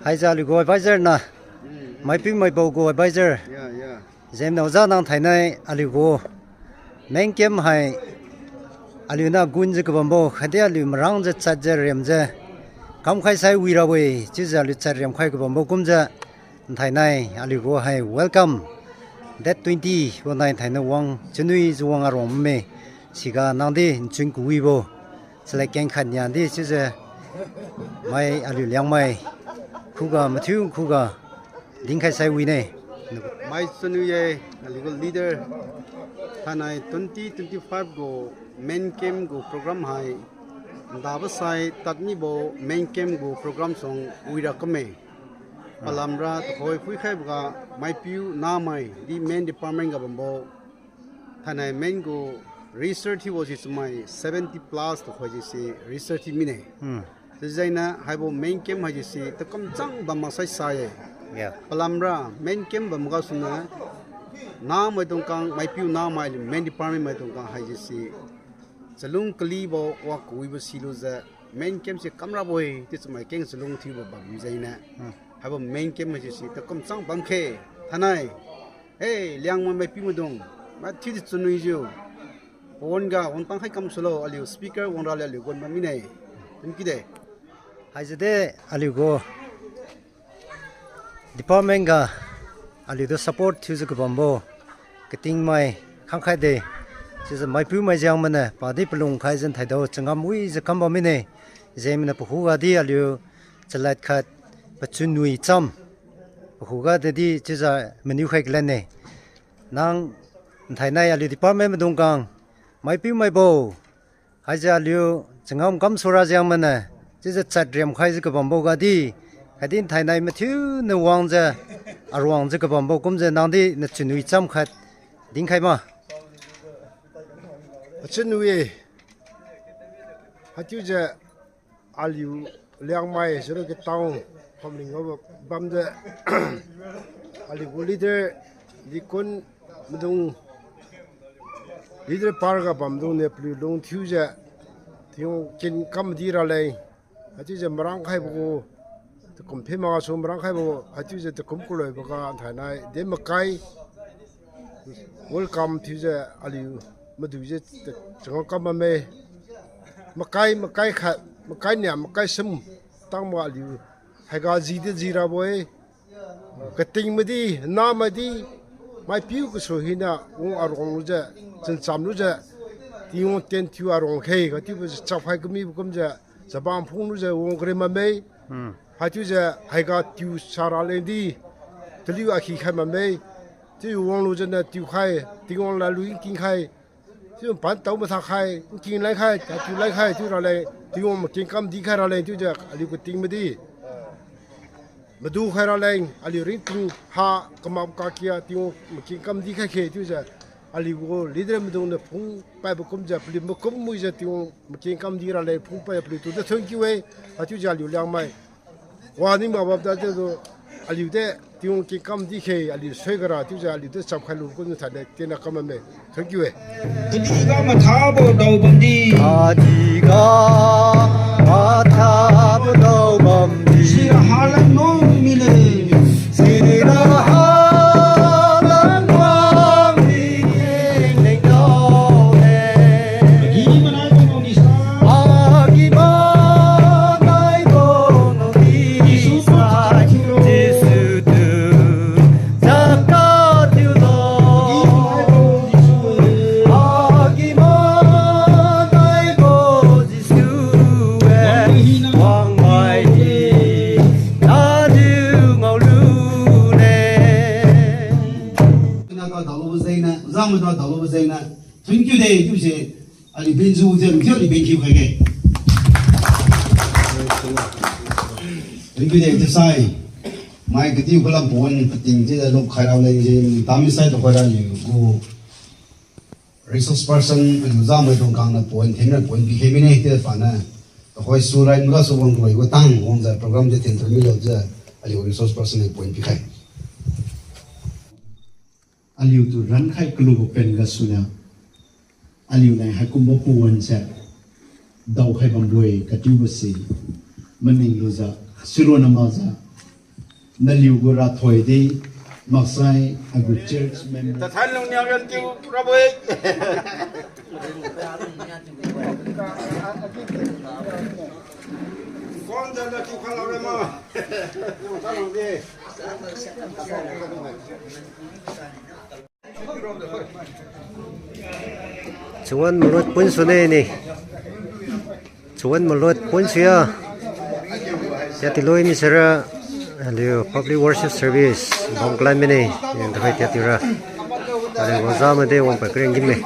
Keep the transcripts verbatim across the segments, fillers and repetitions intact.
Haijiu aliugu advisor na, maipiu maibo gu advisor. Jemna oja nang thainai aliugu main camp hai aliuniu gunjiu kabambo khatdi aliu marangjiu chatjiu riamjiu kamkhai sai wirabo-e, chiujiu aliu chat riamkhai kabambo kumjiu thainai aliugu hai welcome date twenty bo nai thainai wang chunwijiu wang aruang bamme. Siga nangdi nchun kawibo chalad keng khat niadi chiujiu mai aliu Liangmai khuga mathiu khuga dinkhai sai wine. Mai chunwi-e, aliugu leader. Thainai twenty twenty-five gu main camp gu program hai ndabo sai tadmibo main camp gu program suang wira kamme. Palamra tuhoi phuikhaiboga maipiu namai di main department ga bambo thainai main gu register thiubo si chamai seventy plus tuhoi jise register thiu mine. Chiujiu na haibo main camp haijise takum chang bam maksai sa-e. Palamra main camp bamga suna namaidung kang maipiu namai main department maidung kang haijese chalung kalibo wa kawibo silujiu main camp se kamrabo-e chiu chamai keng chalung thiubo bam jengniu haibo main camp haijese takum chang bamkhe. Thainai, e, Liangmai maipiu maidung, mathiudi chunwijiu pawan ga wangtang khai kamsulo, aliu speaker wangra le aliu gun bam mine. Thank you de. Haijiu de aliugu department ga aliutu support thiujiu kabambo katingmai khangkhaide. Chiujiu maipiu maijiang maniu padi palung khaijiu thaidao changam wijiu kam bam mine. Jengniu pakhuga di aliu chalad khat pachunwi cham pakhuga dedi chiujiu maniu khai kalanne. Nang nthainai aliu department maidung kang maipiu maibo haijiu aliu changam kamsura jiang maniu chiujiu chat riamkhaijiu kabambo gadi khatdi nthainai mathiuniu wangjiu aruangjiu kabambo kumjiu nangdi nachunwi cham khat dinkhai ma. Achunwi-e, haichiujiu aliu Liangmai Zero Gate Town phamling ga bamjiu aliugu leader, deacon maidung, leader par ga bamdung niu paliu lung thiujiu Tingwang kin kamdi raleng, haichiujiu marang khaibo gu takum phim manga su marang khaibo, haichiujiu takum kaloiboga nthainai de makai welcome thiujiu aliu maduijiu changam kam bamme. Makai, makai khat, makai niam, makai sum tangbo aliu haiga jidi jirabo-e. Kating madi, namai di, maipiu kasu hina wang aruang lujiu, chancham lujiu, Tingwang tien thiu aruang khe, katiubo chapkhai kamibo kumjiu, chabang phung lujiu wang karen bamme. Haichiujiu haiga tiu saraleng di, taliu akhi khai bamme. Chiu wang lujiu niu tiukhai, Tingwang ladlu nking khai, chiu pan tao matha khai, nking leng khai, tatu leng khai chiu raleng, Tingwang making kamdi khai raleng chiujiu aliu kating madi madu khai raleng, aliu ringting ha kamak kakia Tingwang making kamdi khai khe chiujiu aliugu leader maidungniu phungpaibo kumjiu paliu makum muijiu Tingwang making kamdi raleng phungpai paliutu de thank you-e. Haichiujiu aliu Liangmai wani mabam tadi tu aliu de Tingwang king kamdi khe aliu sui gara chiujiu aliu de chapkhai lu kumjiu thainai tienna kam bamme. Thank you-e. Kadi ga mathabo daobamdi. Kadi ga mathabo daobamdi. Sira halan nong mile. Sira halan nong mile. Agi manaibo nong di sai. Agi manaibo nong di sai. Jesu tu. Chakka thiulo. Agi manaibo Jesu-e. Wangmai hi. Nadiu ngaolu ne. Kena ka daolubo jengniu, zangmai da daolubo jengniu. Thank you de, chiuse. Aliu benju de, aliu benkiu khai ge. Thank you de, chiusai. Mai katiu kalam pawan pating chiujiu lukkhai raleng je, tamisai tuhoira aliu gu resource person, aliu zangmai dungkang niu pawan thinra pawan pikhai mine, chiujiu paniu. Tuhoi surai magasu wang kaloi gu tang, wangjiu program de thin thin milo jiu, aliu resource person niu pawan pikhai. Aliu tu rankhai kalubo pen gasuniu, aliu nai haikumbo pawan se daokhai bambo-e katiubo se maning lujiu, sironna makjiu, Naliu gu rathoi di, maksai agu church member. Tathan lung niang ran tiu rabo-e. Kon dan da tiu khan lau rama. Tathan lung di. Chunwan malot pun sune ni. Chunwan malot pun suya. Tiati loi ni sara. Aliu public worship service bam kalan mine. Yang tuhoi tiati ra. Aliu waza made wang pa kering gim me.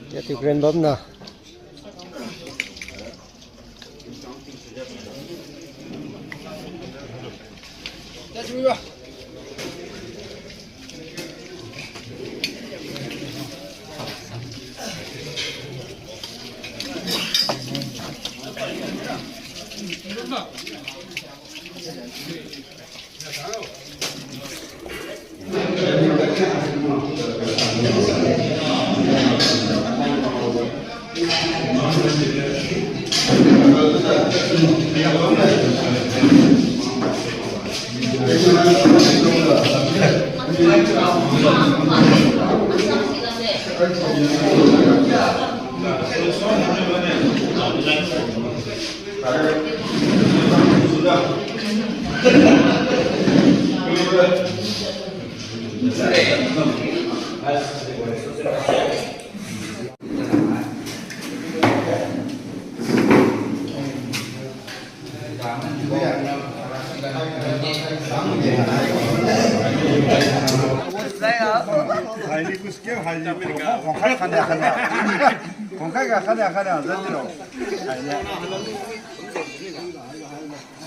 Tiati kren bamna.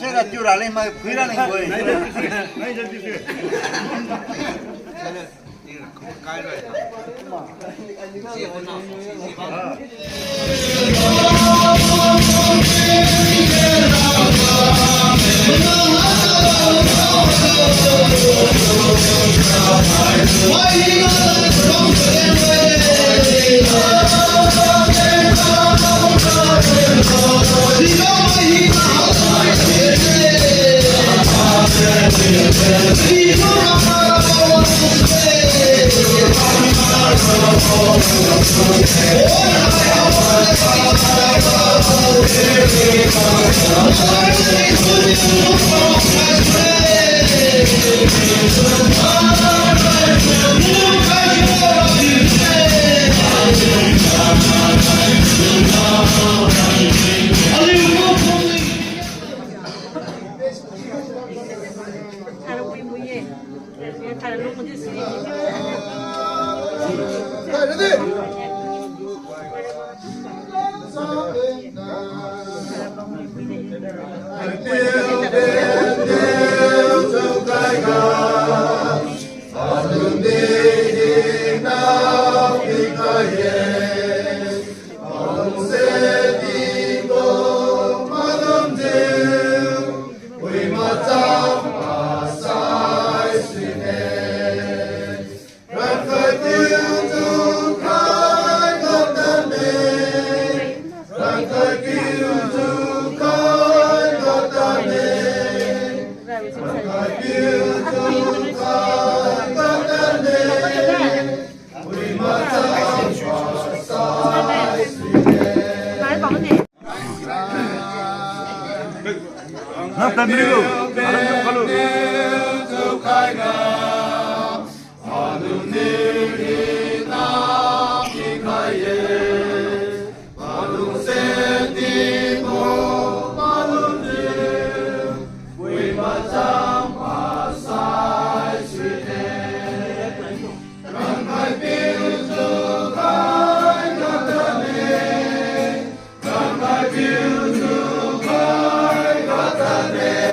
Sera tiu raleng ma phui raleng boi.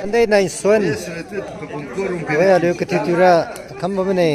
Andai nai suan. Wei aliu kathiu thiura kham bamne.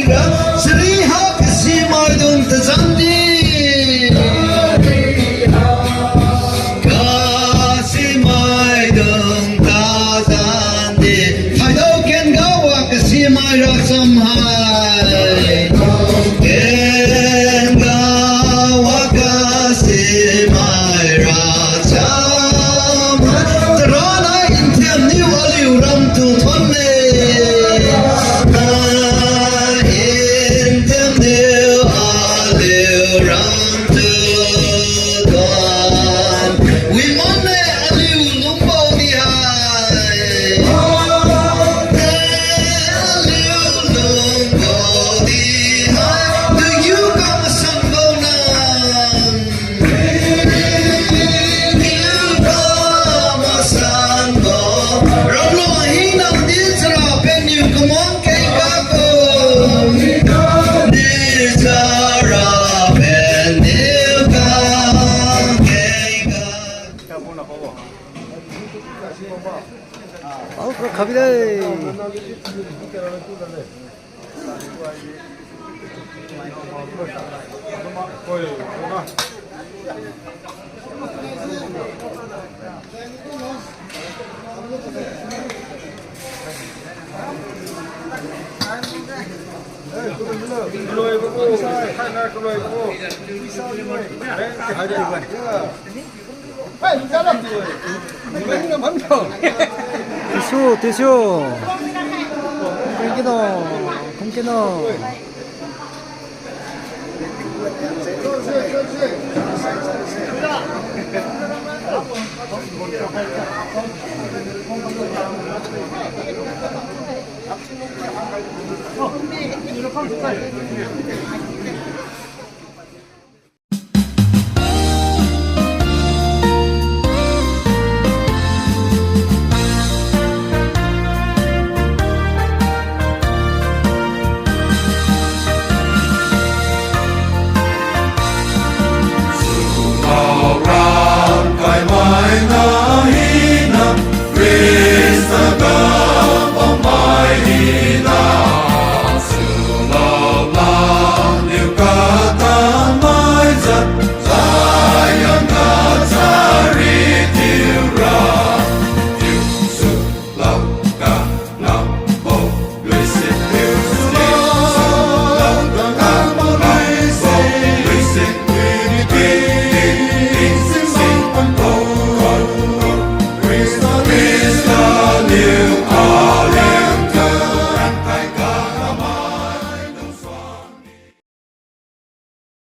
Chari ha kasimaidung tazan di. Kasimaidung tazan di. Thaidao kengaowa kasimai racham hai. Kengaowa kasimai racham hai. Tarana Inthiamniu aliu ramtu thonne. Inthiamniu aliu ramtu thon. Wimonne aliu lungbo di hai. Aliu lungbo di hai. Do you come sanbo nam? Ramlo hina di charapenniu kamang kengga ko. Di charapenniu kamang kengga. Au, khabi dai. Tisu, tisu. Kungkino, kungkino.